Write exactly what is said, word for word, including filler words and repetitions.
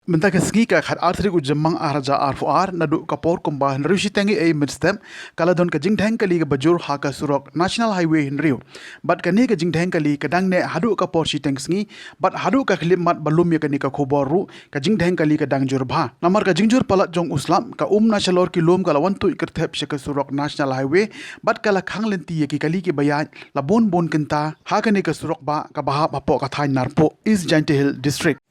Mynta ka sngi ka khat ar tarik u Jymmang ar hajar arphew ar, naduh ka por kumba hynriew shiteng eiei mynstep, ka la don ka jingdheng kali kaba jur ha ka surok National Highway hynriew. Bad kane ka jingdheng kali ka dang neh haduh ka por shiteng sngi, bad haduh ka khyllipmat ba lum ïa kane ka khubor ruh, ka jingdheng kali ka dang jur bha. Namar ka jingjur palat jong u slap, ka um na shalor ki lum ka la wan tuid kyrthep sha ka surok National Highway, bad ka la khang lynti ïa ki kali kiba ïaid, la bun bun kynta, ha kane ka surok bah, kaba hap hapoh ka thaiñ Narpuh, East Jaintia Hills District.